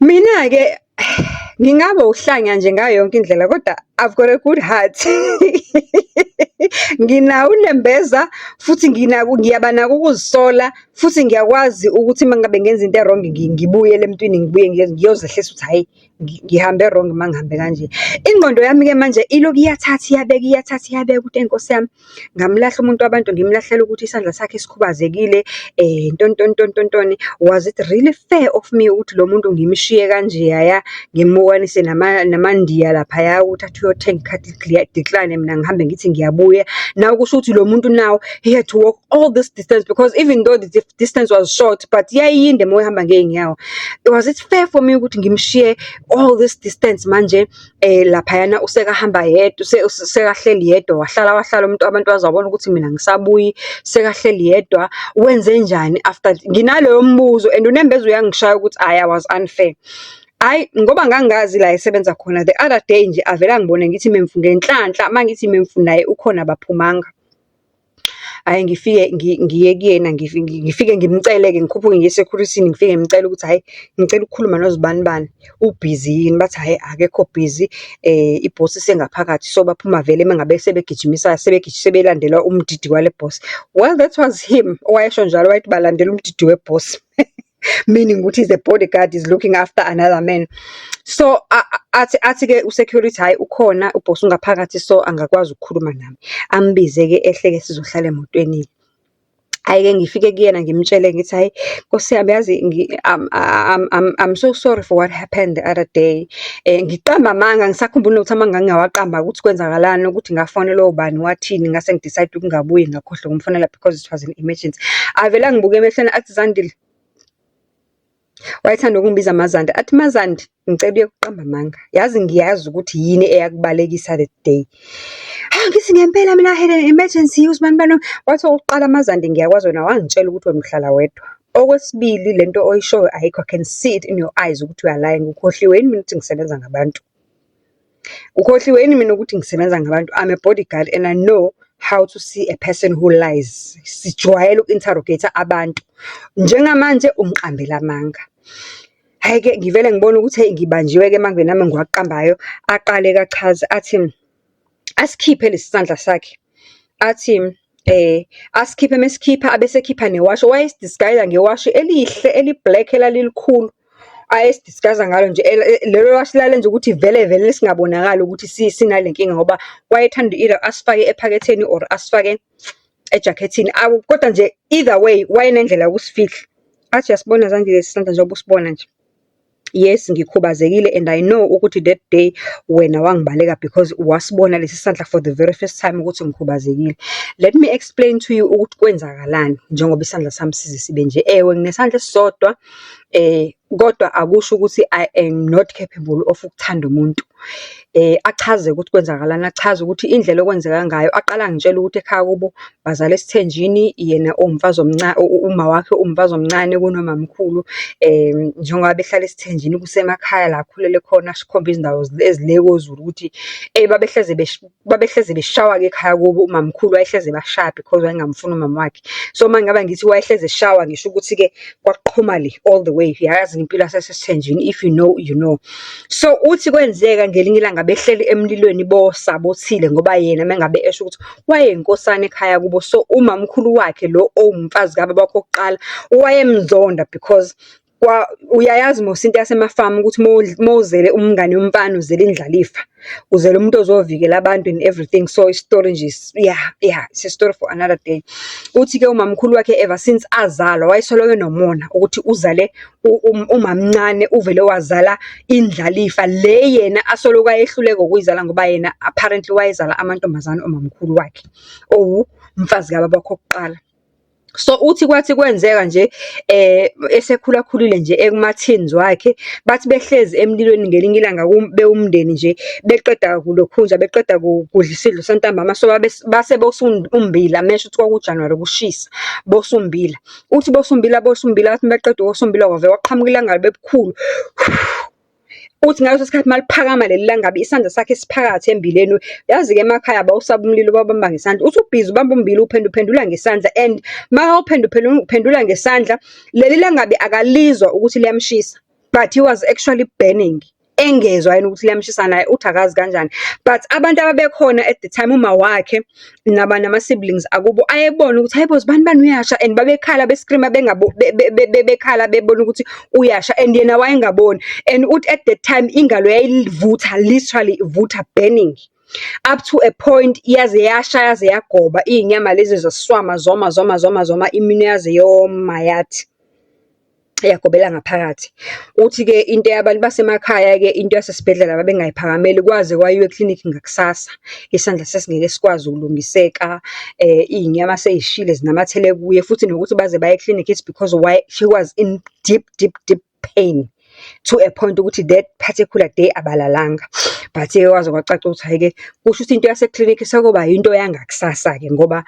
Mina-ke ngingaba uhlanya nje ngayo yonke indlela, kodwa I've got a good heart. Nginawo unembeza, futhi nginako, ngiyaba nako ukuzisola, futhi ngiyakwazi ukuthi uma ngabe ngenza into e-wrong ngibuyele emuntwini ngibuye ngiyozehlisa ukuthi hhayi, ngihambe wrong uma ngihambe kanje. Ingqondo yami-ke manje ilokhu iyathatha iyabeka, iyathatha iyabeka ukuthi eyi Nkosi yami, ngamlahla umuntu wabantu, ngimlahlela ukuthi isandla sakhe sikhubazekile ntoni ntoni ntoni ntoni ntoni. Was it really fair of me ukuthi lo muntu ngimshiye kanjeyaya, ngimukanise namaNdiya laphaya ukuthi athi uyothenga ikhadi decline, mina ngihambe ngithi ngiyabuya. Now kusho ukuthi lo muntu now, he had to walk all this distance because even though the distance was short, but yayiyinde uma uhamba ngey'nyawo. Was it fair for me ukuthi ngimshiye all this distance manje laphayana usekahamba yedwa, sekahleli yedwa, wahlala wahlala umuntu abantu waze wabona ukuthi mina angisabuyi, sekahleli yedwa, wenzenjani after? Nginaloyo mbuzo and unembeza uyangishaya ukuthi hhayi, I was unfair. Hhayi, ngoba ngangazi la esebenza khona, the other day nje avele angibone ngithi memfu, ngenhlanhla uma ngithi memfu naye ukhona abaphumanga. Hhayi, ngifike ngiye kuyena, ngifike ngimcele-ke, ngikhuphuke ngiye e-security-ni, ngifike ngimcele ukuthi hhayi, ngicela ukukhuluma nozibanibani, ubhizi yini? Bathi hhayi, akekho busy, ibhosi isengaphakathi. So, baphuma vele uma ngabe sebegijimisa, sebelandela umdidi wale boss. Well, that was him owayesho njalo, wayethi balandela umdidi webhosi. Meaning ukuthi he's a bodyguard, is looking after another man. So, athi-ke u-security, hhayi, ukhona ubhosi ungaphakathi, so angakwazi ukukhuluma nami. Ambize-ke ehle-ke sizohlala emotweni. Hhayi-ke ngifike kuyena ngimtshele ngithi, hhayi Nkosi yami, yazi I'm so sorry for what happened the other day. Ngiqamba amanga, angisakhumbuli nokuthi amanga engingawaqamba ukuthi kwenzakalani, ukuthi ngafonelwa ubani wathini, ngase ngi-decide ukungabuyi, ngakhohlwa ukumfonela because it was an emergency. Avele angibuke emehlweni athi, "Zandile," wayethanda ukungibiza Mazandi, athi, "Mazandi, ngicela uyeke ukuqamba amanga. Yazi ngiyazi ukuthi yini eyakubalekisa that day." Hawu, ngithi ngempela mina I had an emergency, usibanibani. Wathi, okokuqala Mazandi, ngiyakwazi wena wangitshela ukuthi wena uhlala wedwa. Okwesibili, lento oyishoyo ayikho, I can see it in your eyes ukuthi you are lying. Ukhohliwe yini mina ukuthi ngisebenza ngabantu? Ukhohliwe yini mina ukuthi ngisebenza ngabantu? I'm a bodyguard and I know how to see a person who lies. Sijwayele uku-interrogate abantu. Njengamanje ungiqambela amanga." Hhayi-ke ngivele ngibone ukuthi hheyi, ngibanjiwe-ke emangweni ami engiwaqambayo. Aqale-ke achaze athi, asikhiphe lesi sandla sakhe. Athi asikhiphe, mesikhipha abese ekhipha newashi. Wayesi-disguise ngewashi elihle eli-black elalilikhulu. Ayesi-disguise ngalo nje, lelo washi lalenza ukuthi vele vele singabonakali ukuthi sinale nkinga ngoba wayethanda either asifake ephaketheni or asifake ejakhethini. Kodwa nje either way wayenendlela yokusifihla. Athi, "Uyasibona Zandile lesi sandla njengoba usibona nje? Yes, ngikhubazekile and I know ukuthi that day wena wangibaleka because wasibona lesi sandla for the very first time ukuthi ngikhubazekile. Let me explain to you ukuthi kwenzakalani njengoba isandla sami size sibe nje. Ewe, nginesandla esisodwa, kodwa akusho ukuthi I am not capable of ukuthanda umuntu." Achaze ukuthi kwenzakalani, achaze ukuthi indlela okwenzeka ngayo. Aqale angitshele ukuthi ekhaya kubo bazalwa esithenjini, yena uwumfazi uma wakhe uwumfazi omncane kunomamkhulu. Njengoba behlala esithenjini kusemakhaya la akhulele khona, asikhombe izindawo ezile koZulu ukuthi babehleze beshawa-ke ekhaya kubo, umamkhulu wayehlezi ebashaya because wayengamfuni umama wakhe. So, uma ngabe ngithi wayehlezi eshawa, ngisho ukuthi-ke kwakuqhuma le all the way. Uyayazi impilo yasesithenjini, if you know, you know. So, uthi kwenzeka ngelinye ilanga behleli emlilweni bosa bothile ngoba yena uma ngabe esho ukuthi wayeyinkosana ekhaya kubo. So, umamkhulu wakhe lo owumfazi kababa wakhe wokuqala wayemzonda because uyayazi mos into yasemafamu ukuthi uma uzele umngane womfana uzele indlalifa, uzele umuntu ozovikela abantu and everything. So, isitori nje, yeah, it's a story for another day. Uthi-ke umamkhulu wakhe ever since azalwa wayesoloko enomona ukuthi uzale umamncane, uvele wazala indlalifa le yena asoloko ayehluleka ukuyizala ngoba yena apparently wayezala amantombazane umamkhulu wakhe, owumfazi kababa wakhe wokuqala. So, uthi kwathi kwenzeka nje esekhulakhulile nje ekuma-teens wakhe, bathi behlezi emlilweni ngelinye ilanga bewumndeni nje, beqeda kulokhunja, beqeda kudla isidlo santambama, so base bosa ummbila, mesho ukuthi kwaku-January kushisa, bosa ummbila. Uthi bosa ummbila, bosa ummbila, bathi mebeqeda ukosa ummbila kwavele kwaqhamuka ilangabi ebukhulu. Uthi ngaleso sikhathi maliphakama leli langabi, isandla sakhe siphakathi embileni. Yazi-ke emakhaya abawusabi umlilo, bawubamba ngesandla. Uthi ubhizi ubamba ummbila uphenduphendula ngesandla and makawuphenduphendula ngesandla, leli langabi akalizwa ukuthi liyamshisa. But he was actually burning. Engezwa yena ukuthi liyamshisa naye uthi akazi kanjani. But abantu ababekhona at the time, uma wakhe nama-siblings akubo ayebona ukuthi, hhayi bo, zibani bani uyasha and babekhala be-scream-a bekhala bebona ukuthi uyasha and yena wayengaboni. And uthi at that time ingalo yayivutha, literally ivutha, burning. Up to a point yaze yasha yaze yagoba, iy'nyama lezi zaswama zoma zoma zoma zoma, iminwe yaze yoma yathi yagobela ngaphakathi. Uthi-ke into yabantu basemakhaya-ke into yasesibhedlela babengayiphakameli kwaze kwayiwa eklinikhi ngakusasa. Isandla sesingeke sikwazi ukulungiseka, iy'nyama sey'shile zinamathele kuye, futhi nokuthi baze baye eklinikhi it's because why she was in deep, deep, deep pain. To a point ukuthi that particular day abalalanga. But-ke kwaze kwacaca ukuthi hhayi-ke, kusho ukuthi into yaseklinikhi sekuyoba into yangakusasa-ke ngoba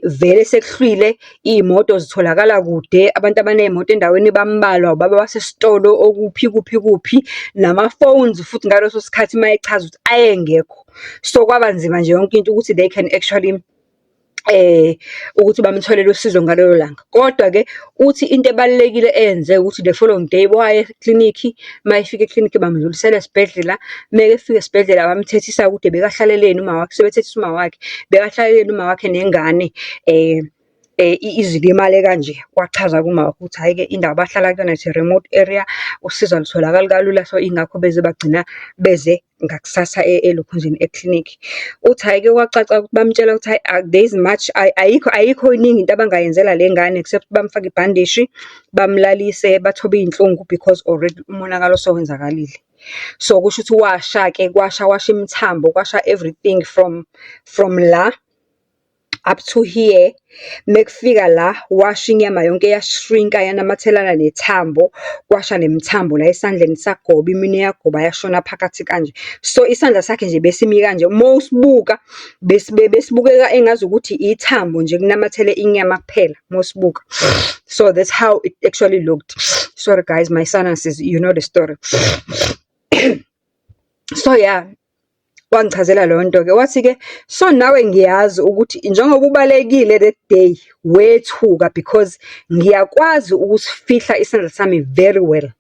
vele sekuhlwile, iy'moto zitholakala kude, abantu abaney'moto endaweni bambalwa, ubaba wasesitolo okuphi kuphi kuphi, nama-phones futhi ngaleso sikhathi uma echaza ukuthi ayengekho. So, kwaba nzima nje yonke into ukuthi they can actually ukuthi bamtholele usizo ngalelo langa. Kodwa-ke uthi into ebalulekile eyenzeka ukuthi the following day waya eklinikhi, uma efika eklinikhi bamdlulisela esibhedlela. Uma efika esibhedlela bamthethisa ukuthi bekahlaleleni umawakhe, sebethethisa umawakhe. Bekahlaleleni umawakhe nengane izilimale kanje. Wachaza-ke umawakhe ukuthi hhayi-ke indawo abahlala kuyona it's a remote area, usizo alutholakali kalula, so yingakho beze bagcina beze ngakusasa elokhunjeni eklinikhi. Uthi hhayi-ke kwacaca ukuthi bamtshela ukuthi hhayi there isn't much, ayikho ayikho iningi into abangayenzela le ngane except bamfake ibhandishi, bamlalise, bathobe iy'nhlungu because already umonakalo osewenzakalile. So, kusho ukuthi washa-ke, kwasha kwasha imithambo, kwasha everything from la up to here. Mekufika la, washa inyama yonke ya-shrink-a yanamathelana nethambo, kwasha nemithambo la esandleni sagoba, iminwe yagoba yashona phakathi kanje. So, isandla sakhe nje besimi kanje, uma usibuka besibukeka engazukuthi ithambo nje kunamathele inyama kuphela, uma usibuka. So, that's how it actually looked. Sorry guys, my sinuses, you know the story. So, yeah, wangichazela leyo nto-ke, wathi-ke, so nawe ngiyazi ukuthi njengoba ubalekile that day, wethuka because ngiyakwazi ukusifihla isandla sami very well.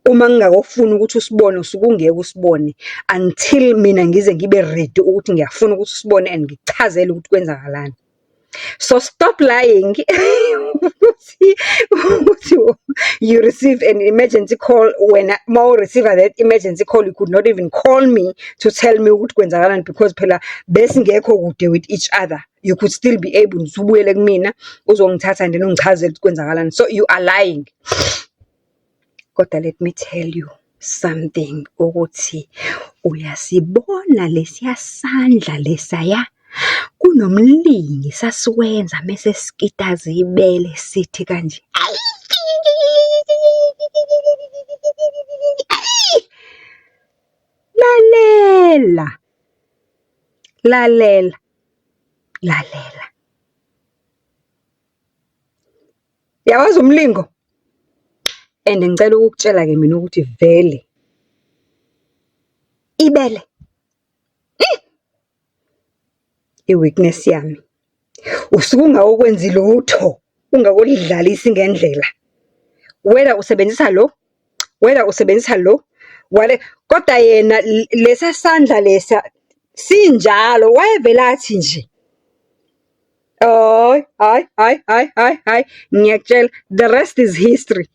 Uma ngingakofuni ukuthi usibone, usuke ungeke usibone until mina ngize ngibe ready ukuthi ngiyafuna ukuthi usibone and ngikuchazele ukuthi kwenzakalani. So stop lying ukuthi you receive an emergency call wena mawu-receive that emergency call, you could not even call me to tell me ukuthi kwenzakalani because phela besingekho kude with each other. You could still be able ukuthi ubuyele kumina uzongithatha and then ungichazele ukuthi kwenzakalani. So you are lying. Kodwa let me tell you something ukuthi uyasibona lesiya sandla lesaya, kunomlingi sasiwenza mese sikitaza ibele sithi kanje, ayi ayi. Lalela, lalela, lalela. Uyawazi umlingo? And ngicela ukukutshela-ke mina ukuthi vele ibele i-weakness yami. Usuke ungawukwenzi lutho, ungakolidlalisi ngendlela. Whether usebenzisa lo, whether usebenzisa lo, wale kodwa yena lesa sandla lesa sinjalo wayevele athi nje. Hhayi, hhayi, hhayi, hhayi, hhayi, hhayi, ngiyakutshela, the rest is history.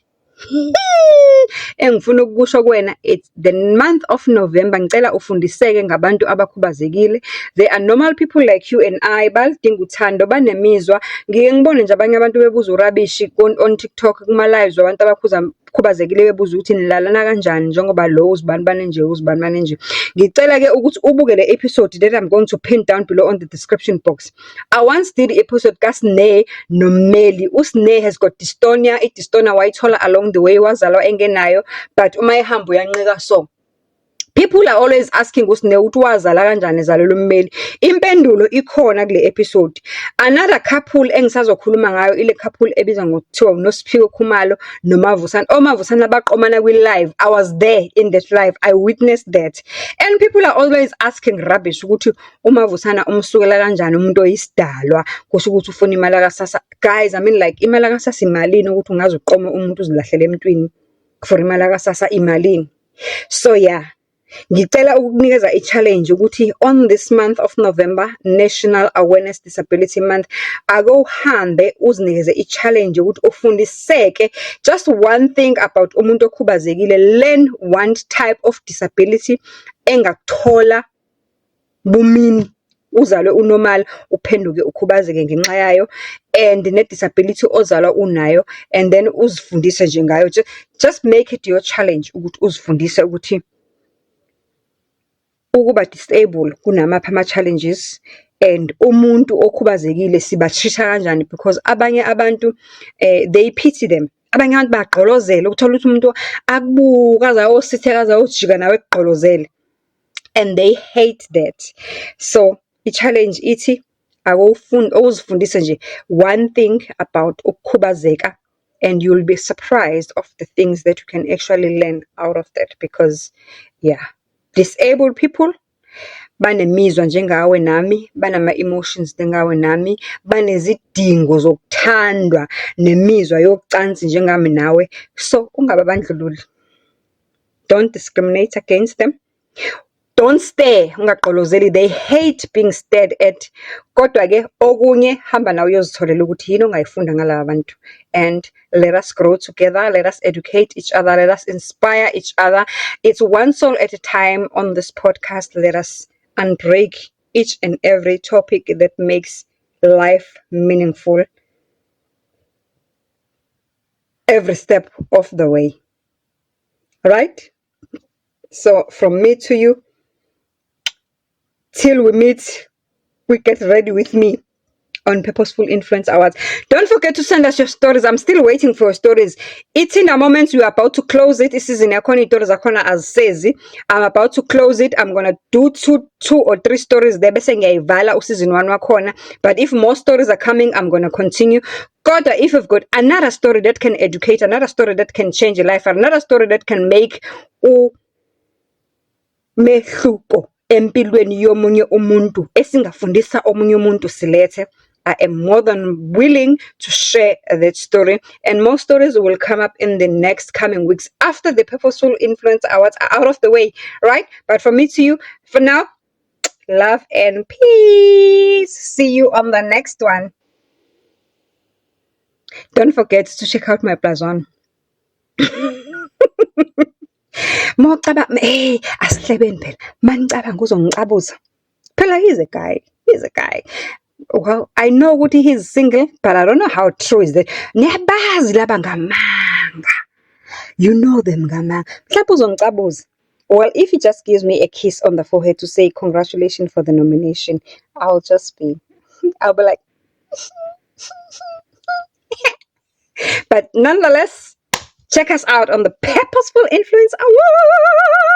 Engifuna ukukusho kuwena, it's the month of November. Ngicela ufundiseke ngabantu abakhubazekile. They are normal people like you and I. Bayaludinga uthando, banemizwa. Ngike ngibone nje abanye abantu bebuza u-rubbish on TikTok kuma-lives wabantu abakhubazekile bebuza ukuthi nilalana kanjani njengoba lo uzibani bani nje, uzibani bani nje. Ngicela-ke ukuthi ubuke le episode that I'm going to pin down below on the description box. I once did episode kaSne noMmeli. USne has got dystonia. I-dystonia wayithola along the way, wazalwa engenayo, but uma ehamba uyanqika so. People are always asking uSne ukuthi wazala kanjani ezalelwa ummeli. Impendulo ikhona kule episode. Another couple engisazokhuluma ngayo ile couple ebizwa ngokuthiwa uNosiphiwe Khumalo noMavusana. OMavusana baqomana kwi-live. I was there in that live. I witnessed that. And people are always asking rubbish ukuthi uMavusana umsukela kanjani umuntu oyisidalwa, kusho ukuthi ufuna imali kaSASSA. Guys, I mean, like, imali kaSASSA imalini ukuthi ungaze uqome umuntu uzilahlele emntwini? For imali yaka-SASSA imalini? So yeah, ngicela ukukunikeza i-challenge ukuthi on this month of November, National Awareness Disability Month, ake uhambe uzinikeze i-challenge yokuthi ufundiseke just one thing about umuntu okhubazekile. Learn one type of disability engakuthola bumini, uzalwe u-normal, uphenduke ukhubazeke ngenxa yayo, and ne-disability ozalwa unayo, and then uzifundise nje ngayo. Just make it your challenge ukuthi uzifundise ukuthi ukuba disable kunamaphi ama-challenges and umuntu okhubazekile siba-treat-a kanjani because abanye abantu they pity them. Abanye abantu bayagqolozela, uthole ukuthi umuntu akubuke aze ayositheka aze ayojika nawe ekugqolozele and they hate that. So, i-challenge ithi ake uzifundise nje one thing about ukukhubazeka and you'll be surprised of the things that you can actually learn out of that because yeah, disabled people banemizwa njengawe nami, banama-emotions njengawe nami, banezidingo zokuthandwa nemizwa yocansi njengami nawe. So, ungababandlululi. Don't discriminate against them. Don't stare, ungagqolozeli. They hate being stared at. Kodwa-ke okunye, hamba nawe uyozitholela ukuthi yini ongayifunda ngalaba bantu. And let us grow together, let us educate each other, let us inspire each other. It's one soul at a time on this podcast. Let us unbreak each and every topic that makes life meaningful every step of the way. Right? So from me to you, till we meet, we get ready with me on Purposeful Influence Awards. Don't forget to send us your stories. I'm still waiting for your stories. It's in a moment we are about to close it. Isizini yakhona iy'tori zakhona azisezi. I'm about to close it. I'm gonna do two or three stories there bese ngiyayivala u-season one wakhona. But if more stories are coming, I'm gonna continue. Kodwa if you've got another story that can educate, another story that can change a life, another story that can make umehluko empilweni yomunye umuntu, esingafundisa omunye umuntu, silethe. I am more than willing to share that story, and more stories will come up in the next coming weeks after the Purposeful Influence Awards are out of the way, right? But from me to you, for now, love and peace. See you on the next one. Don't forget to check out my +1. Mawucabanga, hey, asihlebeni phela. Manicabanga uzongicabuza. Phela he's a guy. He's a guy. Well, I know ukuthi he's single, but I don't know how true is that. Niyabazi laba ngamanga. You know them ngamanga. Mhlawumbe uzongicabuza. Well, if he just gives me a kiss on the forehead to say congratulations for the nomination, I'll be like, but nonetheless, check us out on the Purposeful Influence Awards.